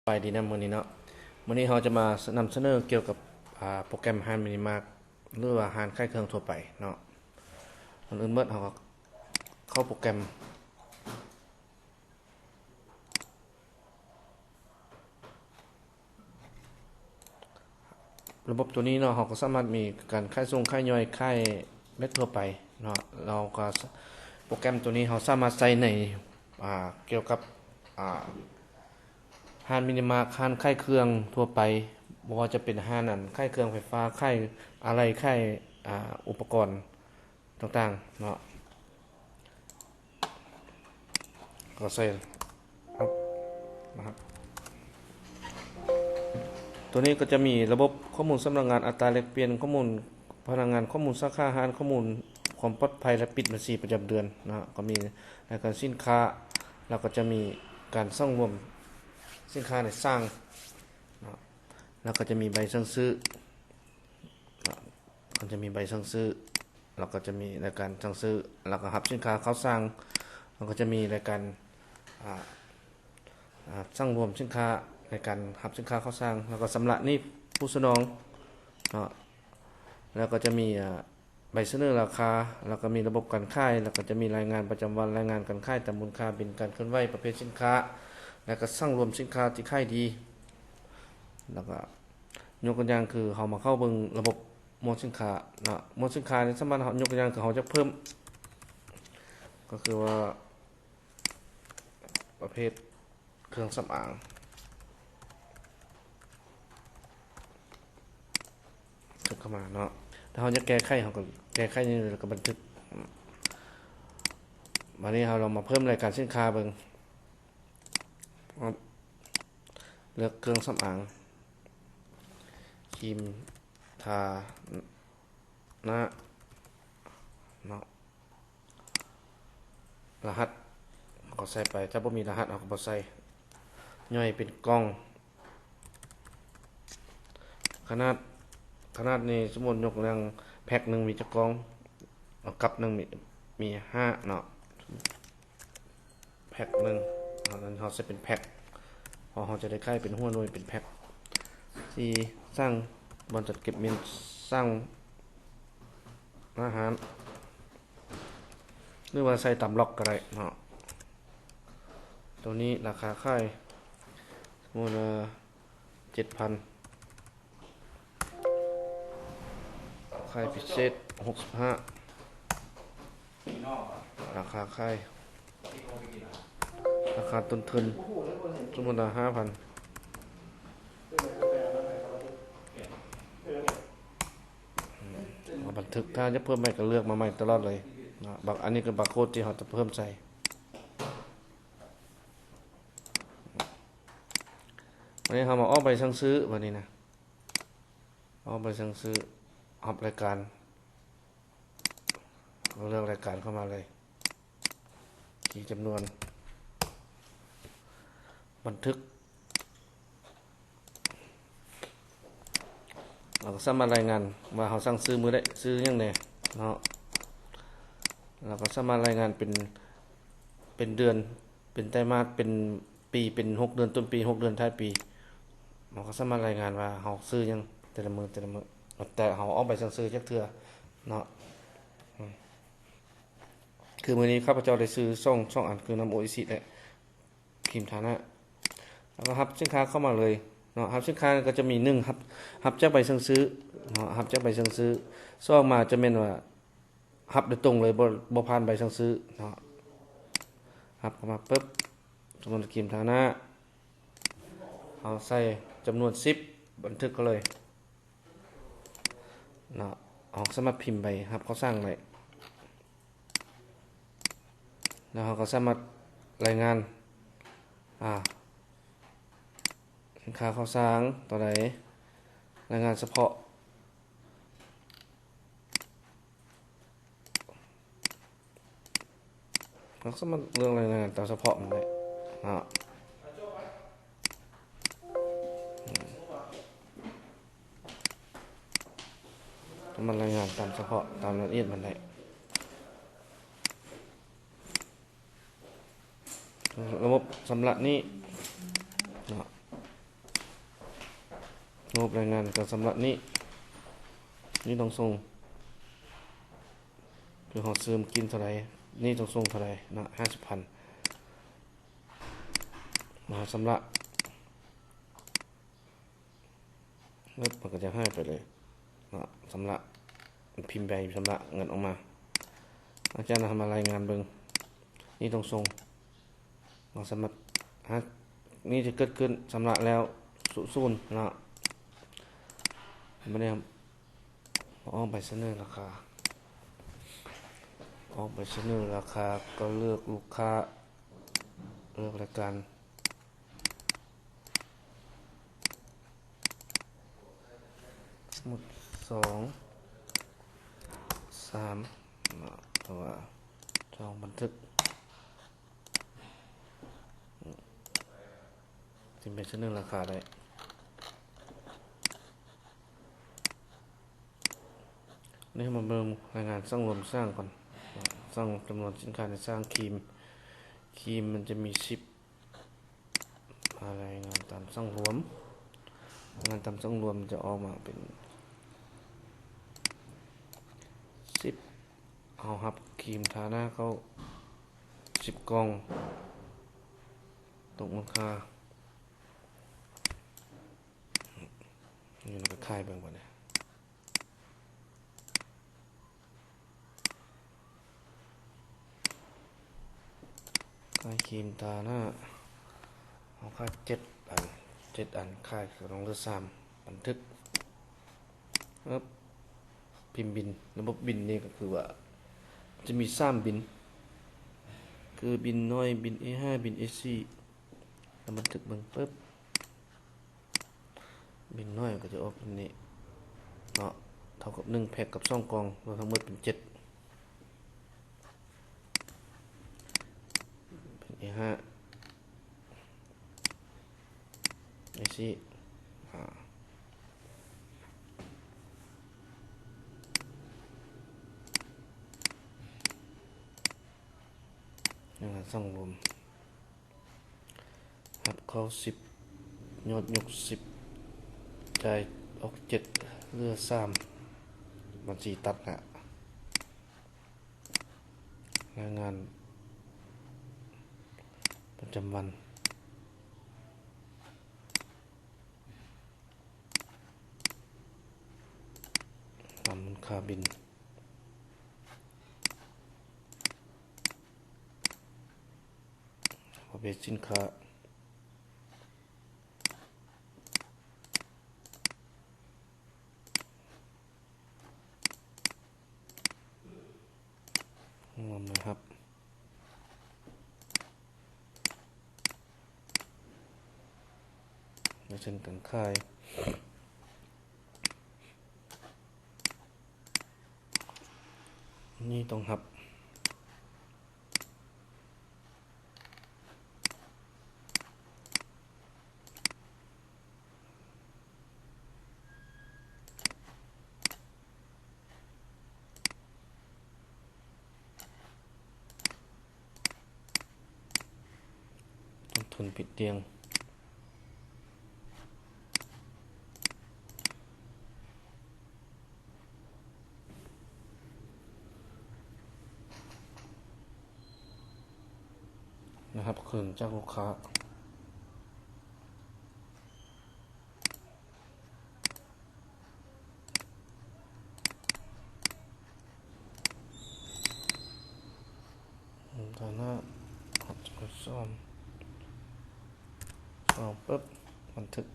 ບາຍດີນຳມື້ນີ້ເນາະ. ມື້ນີ້ເຮົາຈະມານຳສະເໜີກ່ຽວກັບ ອາ ໂປຣແກຣມຮ້ານມິນິມາດ ຫຼືວ່າຮ້ານຂາຍເຄື່ອງທົ່ວໄປເນາະ. ກ່ອນອື່ນໝົດເຮົາກໍເຂົ້າໂປຣແກຣມ. ລະບົບໂຕນີ້ເນາະ ເຮົາກໍສາມາດມີການຂາຍສົ່ງ ຂາຍຍ່ອຍ ຂາຍແບບທົ່ວໄປເນາະ. ແລ້ວກໍໂປຣແກຣມໂຕນີ້ເຮົາສາມາດໃຊ້ໃນ ອາ ກ່ຽວກັບ ອາ ຮ້ານມິນິມາດ ຮ້ານຂາຍເຄື່ອງທົ່ວໄປ, ບໍ່ວ່າຈະເປັນຮ້ານ ອັນ ຂາຍເຄື່ອງໄຟຟ້າ, ຂາຍອາໄຫຼ່, ຂາຍ ອາ ອຸປະກອນຕ່າງໆເນາະ. ກໍໃສ່ ໂຕນີ້ກໍຈະມີລະບົບຂໍ້ມູນສຳນັກງານ, ອັດຕາແລກປ່ຽນ, ຂໍ້ມູນພະນັກງານ, ຂໍ້ມູນສາຂາຮ້ານ, ຂໍ້ມູນຄວາມປອດໄພ ແລະ ປິດບັນຊີປະຈຳເດືອນເນາະ. ກໍມີລາຍການສິນຄ້າ, ແລ້ວກໍຈະມີການສັງລວມສິນຄ້າໃນສາງເນາະ, ແລ້ວກໍຈະມີໃບສັ່ງຊື້ເນາະ. ກໍຈະມີໃບສັ່ງຊື້, ແລ້ວກໍຈະມີລາຍການສັ່ງຊື້, ແລ້ວກໍຮັບສິນຄ້າເຂົ້າສາງ, ແລ້ວກໍຈະມີລາຍການ ອາ ອາ ສັງລວມສິນຄ້າໃນການຮັບສິນຄ້າເຂົ້າສາງ, ແລ້ວກໍຊຳລະໜີ້ຜູ້ສະໜອງເນາະ, ແລ້ວກໍຈະມີ ອາ ໃບສະເໜີລາຄາ, ແລ້ວກໍມີລະບົບການຂາຍ, ແລ້ວກໍຈະມີລາຍງານປະຈຳວັນ, ລາຍງານການຂາຍຕາມມູນຄ່າ, ບິນການເຄື່ອນໄຫວ, ປະເພດສິນຄ້າ, ແລ້ວກໍສັງລວມສິນຄ້າທີ່ຂາຍດີ. ແລ້ວກໍຍົກຕົວຢ່າງຄືເຮົາມາເຂົ້າເບິ່ງລະບົບໝວດສິນຄ້າເນາະ, ໝວດສິນຄ້ານີ້ສາມາດ ເຮົາ ຍົກຕົວຢ່າງຄືເຮົາຢາກເພີ່ມ ກໍຄືວ່າ ປະເພດເຄື່ອງສຳອາງ ເຂົ້າມາເນາະ. ຖ້າເຮົາຢາກແກ້ໄຂ ເຮົາກໍແກ້ໄຂນີ້ ແລ້ວກໍບັນທຶກ. ບາດນີ້ເຮົາລອງມາເພີ່ມລາຍການສິນຄ້າເບິ່ງ. ເລືອກເຄື່ອງສຳອາງ ຄຣີມທາໜ້າເນາະ. ລະຫັດເຮົາກໍໃສ່ໄປ, ຖ້າບໍ່ມີລະຫັດເຮົາກໍບໍ່ໃສ່. ຍ່ອຍເປັນກ່ອງ. ຂະໜາດ, ຂະໜາດນີ້ ສົມມຸດຍົກຢ່າງ ແພັກໜຶ່ງມີຈັກກ່ອງ? ເອົາ ກັບໜຶ່ງມີ, ມີຫ້າເນາະ. ແພັກໜຶ່ງ ເຮົາ, ເຮົາໃສ່ເປັນແພັກ ເພາະເຮົາຈະໄດ້ຂາຍເປັນຫົວໜ່ວຍ ເປັນແພັກ. ສີ່ ສ້າງບ່ອນຈັດເກັບມິນ, ສ້າງໜ້າຮ້ານ ຫຼືວ່າໃສ່ຕາມລັອກກໍໄດ້ເນາະ. ໂຕນີ້ລາຄາຂາຍ ສົມມຸດວ່າ ເຈັດພັນ, ຂາຍພິເສດ ຫົກສິບຫ້າ. ລາຄາຂາຍ, ລາຄາຕົ້ນທຶນ ສົມມຸດວ່າ ຫ້າພັນ. ບັນທຶກ, ຖ້າຈະເພີ່ມໃໝ່ກໍເລືອກມາໃໝ່ຕະຫຼອດເລີຍເນາະ. ບາງອັນນີ້ກໍບາໂຄດທີ່ເຮົາຈະເພີ່ມໃສ່. ບາດນີ້ເຮົາມາອອກໃບສັ່ງຊື້ ບາດນີ້ນະ, ອອກໃບສັ່ງຊື້, ຮັບລາຍການ, ເລືອກລາຍການເຂົ້າມາເລີຍ, ຄີຈຳນວນ, ບັນທຶກ. ເຮົາກໍສາມາດລາຍງານວ່າເຮົາສັ່ງຊື້ມື້ໃດ, ຊື້ຫຍັງແດ່ເນາະ. ເຮົາກໍສາມາດລາຍງານເປັນ, ເປັນເດືອນ, ເປັນໄຕມາດ, ເປັນປີ, ເປັນຫົກເດືອນຕົ້ນປີ, ຫົກເດືອນທ້າຍປີ. ເຮົາກໍສາມາດລາຍງານວ່າເຮົາຊື້ຫຍັງແຕ່ລະມື້, ແຕ່ລະມື້, ແຕ່ເຮົາອອກໃບສັ່ງຊື້ຈັກເທື່ອເນາະ. ຄືມື້ນີ້ຂ້າພະເຈົ້າໄດ້ຊື້ສອງ, ສອງອັນ ຄືນ້ຳໂອອິຊິ ແລະ ຄຣີມທາໜ້າ. ແລ້ວກໍຮັບສິນຄ້າເຂົ້າມາເລີຍເນາະ. ຮັບສິນຄ້າກໍຈະມີ ໜຶ່ງ ຮັບ, ຮັບຈາກໃບສັ່ງຊື້ເນາະ, ຮັບຈາກໃບສັ່ງຊື້. ສອງມາຈະແມ່ນວ່າຮັບໂດຍຕົງເລີຍ, ບໍ່, ບໍ່ຜ່ານໃບສັ່ງຊື້ເນາະ. ຮັບເຂົ້າມາປຶບ, ສົມມຸດຄຣີມທາໜ້າ ເຮົາໃສ່ຈຳນວນສິບ ບັນທຶກເຂົ້າເລີຍເນາະ. ເຮົາສາມາດພິມໃບຮັບເຂົ້າສາງໄດ້. ແລ້ວເຮົາກໍສາມາດລາຍງານ, ອາ, ສິນຄ້າເຂົ້າສາງຕົວໃດ, ລາຍງານສະເພາະ, ເຮົາສາມາດເລືອກລາຍງານຕາມສະເພາະມັນໄດ້ເນາະ. ສາມາດລາຍງານຕາມສະເພາະ, ຕາມລາຍລະອຽດມັນໄດ້. ລະບົບຊຳລະໜີ້ເນາະ, ງບົບລາຍງານການຊຳລະໜີ້ ນີ້ຕ້ອງສົ່ງ ຄືເຮົາຊື້ມາກິນເທົ່າໃດ ນີ້ຕ້ອງສົ່ງເທົ່າໃດເນາະ ຫ້າສິບພັນ ມາຊຳລະ ເອີ ມັນກໍຈະຫາຍໄປເລີຍເນາະ ຊຳລະ ພິມໃບຊຳລະເງິນອອກມາ. ຫຼັງຈາກນັ້ນເຮົາມາລາຍງານເບິ່ງ ນີ້ຕ້ອງສົ່ງ ເຮົາສາມາດຫາ ນີ້ຈະເກີດຂຶ້ນ ຊຳລະແລ້ວ ສູນເນາະ. ບາດນີ້ອອກໃບສະເໜີລາຄາ ອອກໃບສະເໜີລາຄາ ກໍເລືອກລູກຄ້າ ເລືອກລາຍການ ໝວດສອງ ສາມ ເນາະ ເພາະວ່າຕ້ອງບັນທຶກ ຈຶ່ງໄປສະເໜີລາຄາໄດ້. ນີ້ມາເບິ່ງລາຍງານສັງລວມຊ່າງກ່ອນ ເນາະ ສັງ ຈຳນວນສິນຄ້າໃນຊ່າງຄຣີມ ຄຣີມມັນຈະມີສິບ ມາລາຍງານຕາມສັງລວມ ລາຍງານຕາມສັງລວມຈະອອກມາເປັນສິບ ເຮົາຮັບຄຣີມທາໜ້າເຂົ້າສິບກ່ອງ ຕົກມູນຄ່າ ນີ້ລະກໍຂາຍເບິ່ງບາດນີ້. ຂາຍຄຣີມທາໜ້າ ເຮົາຂາຍເຈັດອັນ ເຈັດອັນ ຂາຍກໍຕ້ອງເຫຼືອສາມ ບັນທຶກ ເອີບ ພິມບິນ ລະບົບບິນນີ້ກໍຄືວ່າຈະມີສາມບິນ ຄືບິນນ້ອຍ ບິນເອຫ້າ ບິນເອສີ່ ລະບັນທຶກເບິ່ງປຶບ ບິນນ້ອຍກໍຈະອອກເປັນນີ້ເນາະ ເທົ່າກັບໜຶ່ງແພັກກັບສອງກ່ອງ ລວມທັງໝົດເປັນເຈັດ ເປັນເອຫ້າ ເອສີ່ ອາ ຍັງສັງລວມ. ຮັບເຂົ້າສິບ ຍອດຍົກສິບ ຈ່າຍອອກເຈັດ ເຫຼືອສາມ ບັນຊີຕັດແລ້ວ. ລາຍງານປະຈຳວັນ ຕາມມູນຄ່າບິນ ປະເພດສິນຄ້າ ຮວມລາຍຮັບ ລາຍເຊັນການຂາຍ ນີ້ຕ້ອງຮັບ ຕົ້ນທຶນຜິດດ່ຽງ ໄດ້ຮັບຄືນຈາກລູກຄ້າ ຖານະ ຮັບຈຳນວນສອງ ສອງ ປຶບ ບັນທຶກ.